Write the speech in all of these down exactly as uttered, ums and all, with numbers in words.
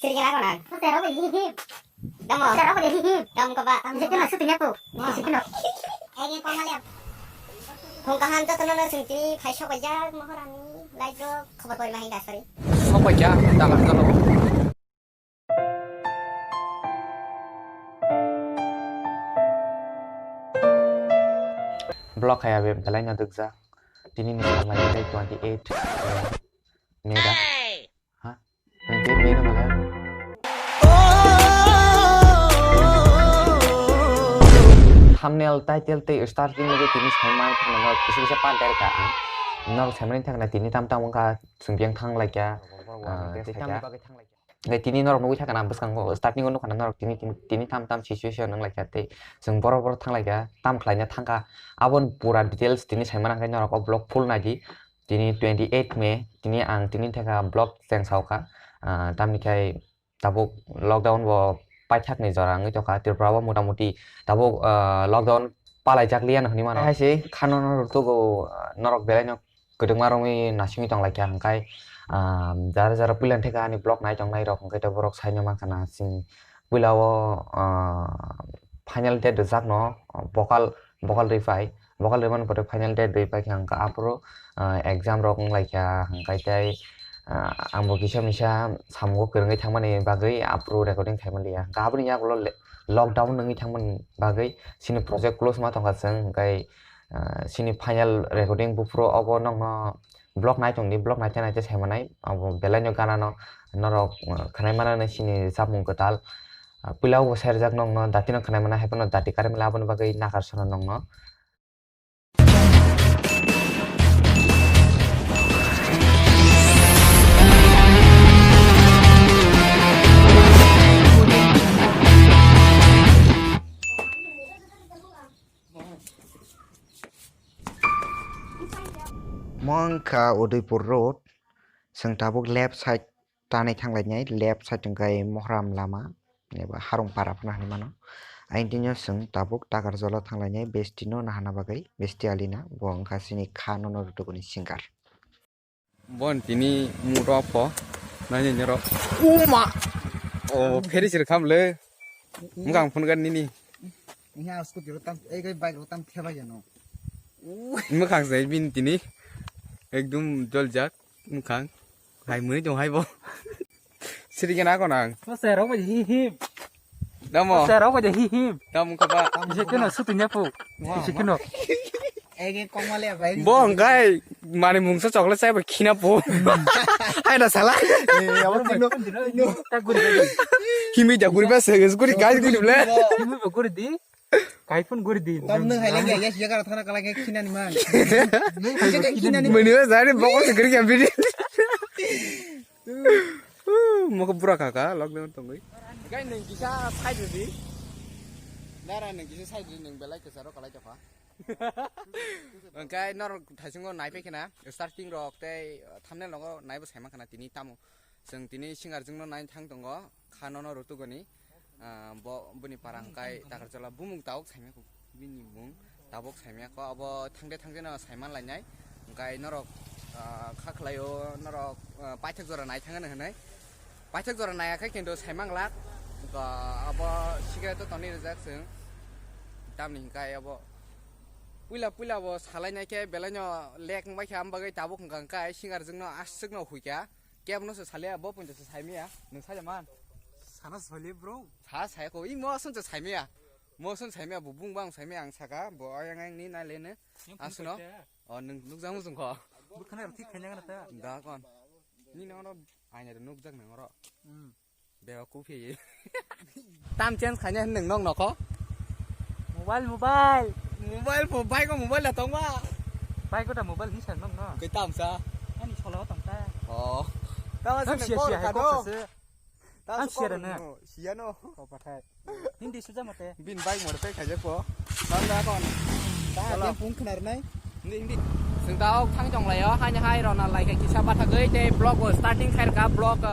Siri kena kona. Sero ko hi hi. Damo. Sero ko hi hi. Dam ko ba. Sisi kena suti nyaku. Sisi kena. Ege koma le. Hong kaham to tono sing tini phai sok ya mohorani. Live ro khobor pori mahi da sorry. Sok ya, dalam tono. Vlog hai abe belai no dukjak. Tini ni samai twenty eight May da. Ha? Twenty eight May no belai. Thumbnail, title tei starting ni tini samai thangma no kisa kisa pan ter ka. Nor samai thangna tini tam tam wngkha sungbyang thang laikya. Ah, tei tam bagwi thang laikya. Hingke tini norok nugwi thangkha na bwskango starting o nukha na norok tini, tini, tini tam tam situation wng laikha tei chwng borok borok thang laikha tam khlaina thangkha aboni pura details tini saimana hwnkhe norok o vlog full naidi tini twenty eight May tini ang tini thangkha vlog cheng saokha ah tamni khai tabuk lockdown bo paithakni jora wngwi tongkha Tripura o motamuti tabuk ah lockdown palaijakliya no hinwi mano hai se khano no rwtugo ah norok belai no kwdwkma romwi nasingwi tong laikha hwnkhe ah jara jara puila theka ani vlog nai tongnai rok hwnkhe borok saino mankha na chini puila o ah final date rijak no vocal vocal rwi phai vocal rwmani pore final date rwi paikha hwnkhe aphuru ah exam rok wng laikha hwnkhe tei ah ang bo kisa misa samungo kwrwngwi thangmani bagwi aphuru recording khaimaliya hwnkhe aboni yagulo lockdown wngwi thangmani bagwi chini project close ma tongkha chwng hwnkhe ah, chini final recording buphuru obo nokno vlog nai tongdi vlog naite naite saimanai abo belai no gana no norok ah, khwnai mana no chini chamung kwtal ah, puila obo serjak nokno dati no khwnai mana hai phano dati karimla aboni bagwi nakar sano nokno. Mo wngkha Udaipur road, chwng tabuk left side tanwi thanglainai, left side hwnkhe Mohram lama eba Harung para phano hinwi mano. Aini tini chwng tabuk Takarjala thanglainai, besti no nahana bagwi, besti alina, bo wngkha chini kha nono rwtuguni singer. Bon tini mudo pho nani nero. Uma. O pheri sir kham le. Mukang phun gan nini. Ini aku scooty rotam, eh kai bike rotam theba jano. Mukang sai bin tini. Ekdum jol jak mukang. Hai muni jong hai bo. Siri kena ko nang. Mo serok mo hi hi. Damo. Mo serok mo hi hi. Damo kaba. Ije keno sutu nyapu. Ije keno. Ege koma le bai. Bo hwnkhe mani mungsa chocolate chaiba khina po. Hai da sala. Eh, abo khino. Ta guri. Himi da guri ba se guri gai guri le. Himi ba guri di. Kai phone guri di. Tam nung hai lagi ya siya kara thana kala ke khina ni man. Nung hai khina ni. Mani ba jari bokol se guri ya bidi. Moko bura kaka lockdown tongoi. Gai nung kisa side di. Dara nung kisa side di nung belai kisa ro kalai tokha. Hwnkhe norok thaisingo naiphai khena, starting rok tei thumbnail rogo naibo saima khana tini tamo. Chwng tini singer jwngno nai thang tongo, kha nono rutugoni, ah, bo, boni para hwnkhe Takarjala bumung tabuk saimya kho, bini mung tabuk saimya kho, abo thangde thangde no saiman lainai. Hwnkhe norok, ah, kha khlaio, norok, ah, paithak jora nai thangano hinwi. Paithak jora naiya khe kintu saimanglak, hwnkhe abo sigaret o tonwi rijak chwng. Tamni hwnkhe abo Puila puila bo salai nai khe belai no lek wng bai kha, am bagwi tabuk hwnkha hwnkha ai singer jwk no aswk no hui kha. Kebo no se salia, bo poito se sai maya. Nwng salia man? Sana soli bro. Sa sai ko, i mo aswk se sai maya. Mo aswk sai maya, bo bung bang sai maya ang saka, bo ayang ayang ni nai le ne. Aswk no. O nwng nukjak muchung kho. Bo khana thik khaina gana ta. Da kon. Ni no no aina nukjak nang oro. Hmm. Beba kuphi. Tam change khaina hin nwng nok nokho. Mobile, mobile. Mobile pho, bike o mobile da tongma. Bike o da mobile hinsa nok no. Koi tam sa? Ani solo tong ta. Oh. Tam sa siya siya hai kok sa se. Tam sa siya na. Siya no. Ko pathai. Hindi suja mate. Bin bike mor pe khaje ko. Bang da kon. Ta dia pung khnar nai. Hindi, hindi. Chwng ta ok thang tong lai o, haini hai rona lai khe kisa bathagwi tei vlog o starting khair ka vlog.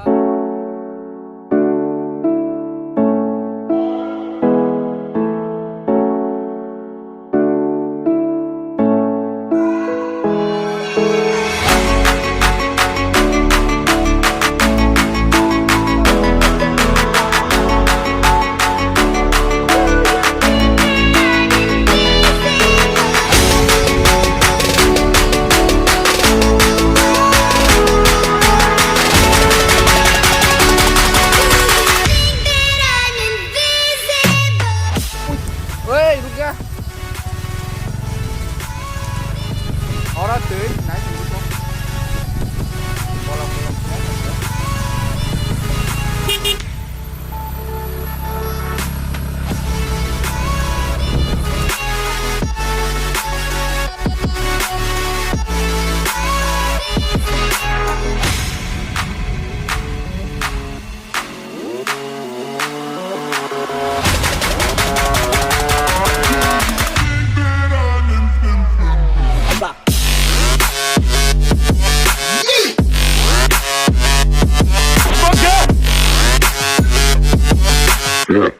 Yeah.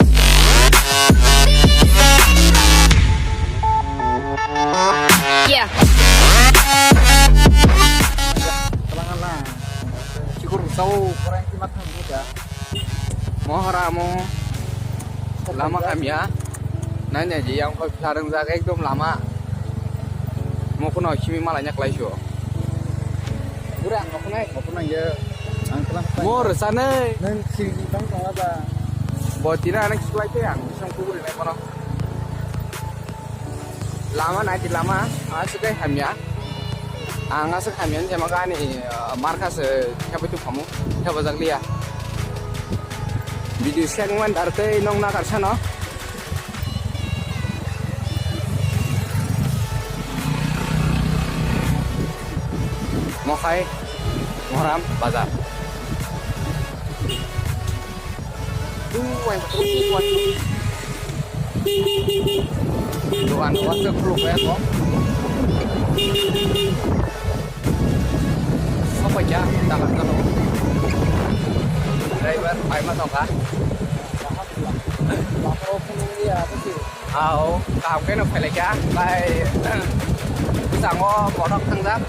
Mohora mo lama hamya. Nanya ji yang kau bilang jak ekdom lama. Mo kuno simi malanya klai sio. Bura, mo kunai, mo kunai ya. Ang kelang. Mo resane. Nang sini bang kau apa? Botina anak sekolah itu yang bisa kubur ini kono. Lama naiti lama, aswk khe hamya. Ang aswk hamya hinwi saimaka ani, uh, markha se khebai tongphamu, khebajak liya. Video seng man dar tei nong nakar sano. Mohai, Mohram, bazar. Dogan dogan se khuluk ya kok. Apa ja dagan kano. Driver pai ma tongka. Ao, kaham khe no phailai kha, bai bwskango borok thangjak.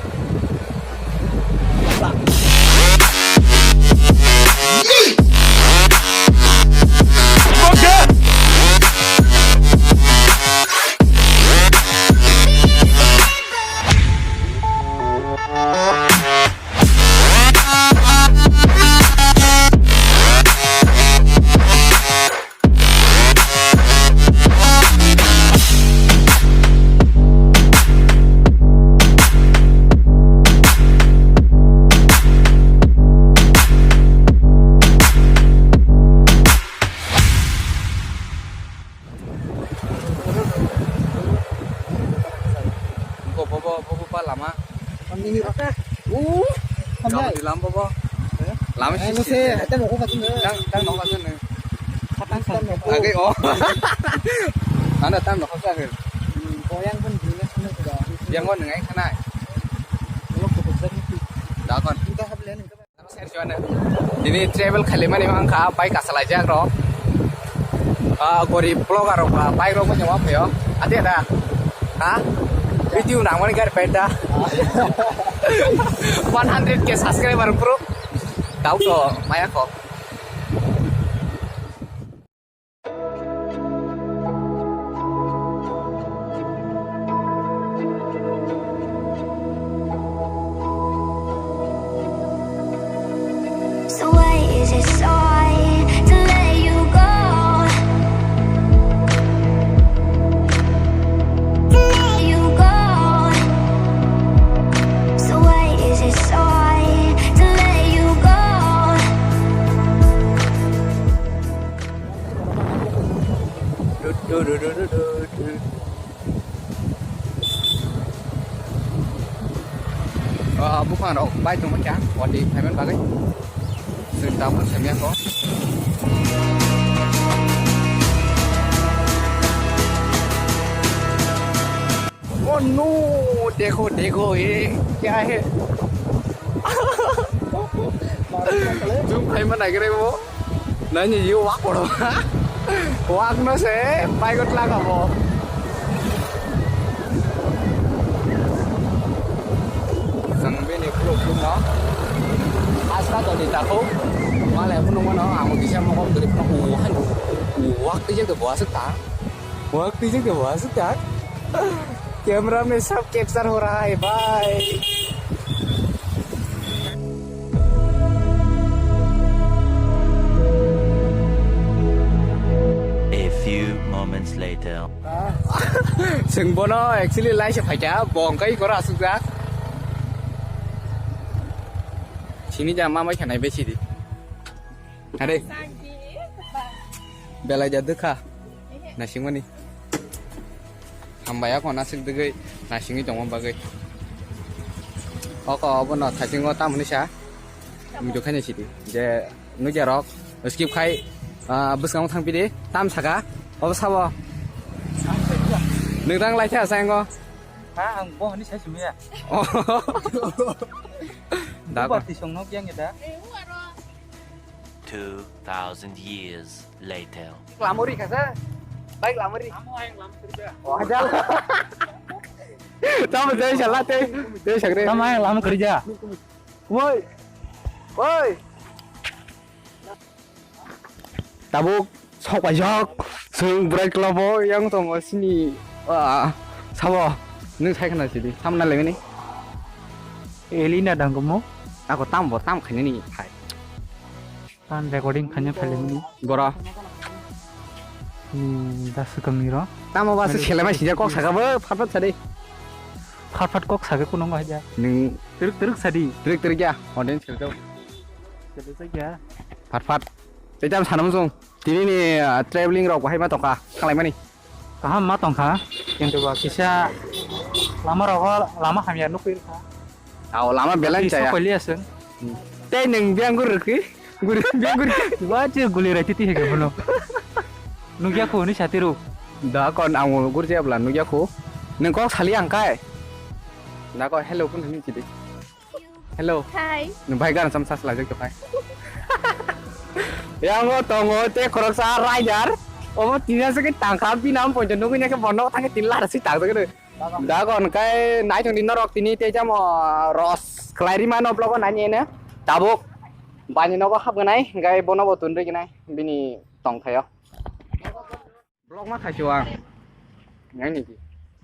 Bo, bo, bo, bo, bo, pa lama. Ang ini raka. Uh, hamjai. Di lam bo, bo. Lama sisi. Hata mo ko kasun. Tang, tang no kasun. Khatang san. Age, oh. Anda tang no kasun. Boyang pun dina sana sudah. Yang mana ngai kana? Lo ko kasun. Dakon. Kita hable ni. Tini travel khailaimani wngkha bike kasalaijak rok. Ah, gorib vlogger rok ba bike rok bo chama phaio. Ade da. Ha? Video nangmani gari pai da. One hundred K subscriber pro. Tau to maya ko. So why is it so hard to let you go? To let you go. So why is it so hard to let you go? Ah, buphang rok bai tongma kya, wati phaimani bagwi. Chwng tabuk semya ko. Oh no, dekho, dekho, ye kya hai? Chwng phaima naigra bo. Nani yo wak kono. Wak no se bike o tlaka bo. Chwng bini khuluk khuluk no. Asta to di tako. Male phunuk mano ang kisa mokol duri phunuk o hai. Wak tijak to bo aswk ta. Wak tijak to bo aswk ta. Camera mein sab capture ho raha hai bhai. A few moments later. Chwng bono actually laisa phaikha, bo hwnkhe ikora aswkjak. Sini ja ma mai khanai bai sidi. Are. Belai ja dukha. Nasingmani. Hambai ako nasik dugui, nasingui tongma bagui. Oko obono thasingo tamoni sa. Video khaina sidi. Je nugya rok skip khai, ah, bwskango thangpidi, tam saka. Obo sabo. Nung tang lai kha sa engo. Ha, ang bo hani sai sumya. Oh. Da ko. Party song nok yang ya da. Two thousand years later. Lamori kasa? Baik lamori. Oh, aja. Tamo jai sala te, jai sagre. Tamo yang lama kerja. Woi. Woi. Tabuk sok paijak. Sung brai kelabo yang tongo sini. Ah, sabo. Nung sai khana sidi. Samna lemini. Elina dangkomo. Ako tambo tam khainani phai. Tan recording khaina phailai mani. Bora. Hmm, da swkang ni ro. Tamo ba se selema sijak kok saka bo, phat phat sadi. Phat phat kok saka kuno ma haja. Nung twrwk twrwk sadi. Twrwk twrwk ya, audience khe jao. Sadi sa kya? Phat phat. Tei tam sanam sung. Tini ni, ah, traveling rok bahai ma tongkha, khalai mani. Kaham ma tongkha, kintu ba kisa lama rogo lama hamya nukwi rwkha. Aw, lama belai kisa chaya. Koli aswng. Hmm. Tei nwng biyang guri rwkhi? Guri, biyang guri. Ba je guli rai titi hege bono. Nukya ko ni sati ru. Da kon ang guri je bla nukya ko. Nwng kok sali ang kai. Da ko hello kun hini chidi. Hello. Hi. Nwng bai gana cham sas lajak to khai. Yango tongo te khoroksa rider. Omo tina se ke tangkha bina am ponjo nugui ne ke bono thang ke tin lar si tak tak. Da kon kai nai thong din norok tini te jamo ros khlai ri mano vlog o nai ne. Tabuk bani nogo hap ganai gai bono bo tun ri ganai bini tong thayo. Vlog ma khai chuang. Ngai ni ki.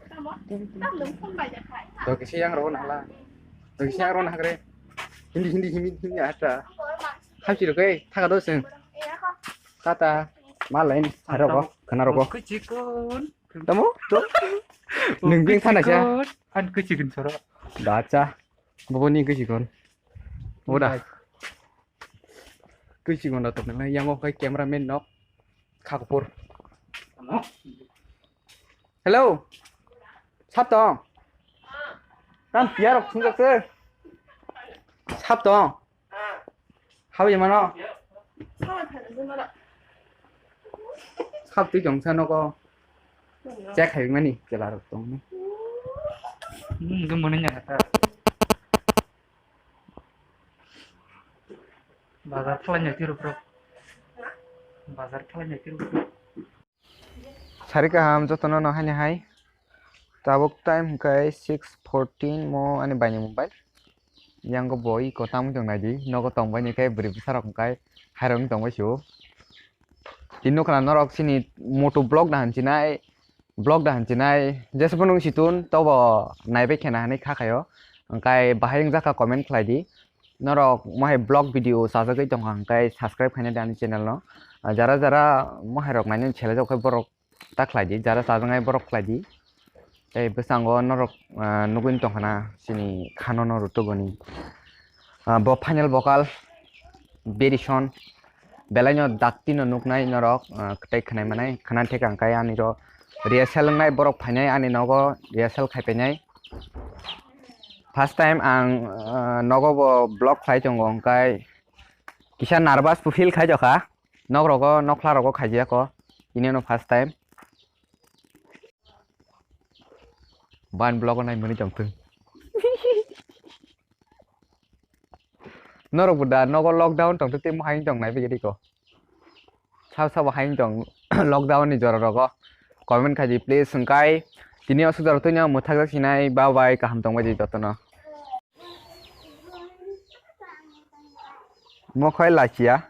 Tamo? Tam lung phone bai ja khai. To kisi yang ro na la. To kisi yang ro na kre. Hindi, hindi, hindi, hindi ata. Ham chi ro kai, thaga do sing. Eh, ako. Tata. Ma lain, aro ko, khana ro ko. Kuchi kun. Tamo? To. Nung bing thana cha. An kuchi kun soro. Dacha. Bobo ni kuchi kun. Oda. Twi chikon da toknai yango kai cameraman nok khakupur. Hello. Sap tong. Tam piyarok thungjak se. Sap tong. Habwi mano. Sap twi tong sa nogo. Check hai mani chela rok tong. Hmm, dum bonin ya kata. Bazar thalai nai tiro bro. Bazar thalai nai tiro bro. Sari kaham jotono no hani hai. Tabuk time hwnkhe six fourteen mo ani baini mobile. Yango bo iko tamo tong nai di. Nogo tong bai ni khe bwrwi bwsa rok hwnkhe hai rok tong bai sio. Tini nukha norok sini moto vlog da hinsinai. Vlog da hinsinai jesa phano wng si tun tobo naibai khena hinwi kha khaio. Hwnkhe bahai wng jakha comment khlai di. Norok mohai vlog video chajagwi tongkha hwnkhe subscribe khaina di ani channel no. Ah, jara jara mohai rok nainani selai jok khe borok ta khlai di, jara chajaknai borok khlai di. Tei bwskango norok, ah, nugwi tongkha na chini khano no rutuguni. Ah, bo final vocal very soon. Belai no dakti no nuknai norok, ah, tei khwnai manai, khna theka hwnkhe ani ro rehearsal wngnai borok phainai ani nogo rehearsal khai painai. First time ang, ah, nogo bo vlog khlai tongo hwnkhe kisa nervous bo feel khai jokha. Nok rogo, nokla rogo khaijak ko. Ini no first time. Ban vlog nai mani tong thung. Norok bo da nogo lockdown tong thung tei mohai tong nai bigiri ko. Sab sabo hai tong lockdown ni jora rogo. Comment khai di please hwnkhe. Tini o sujaro twi no mwthak jak sinai bye bye kaham tong bai di jotono. Mokhai lachiya.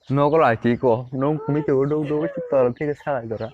Nogo lachi ko. Nong kumi te udo udo si toro thik sa jora.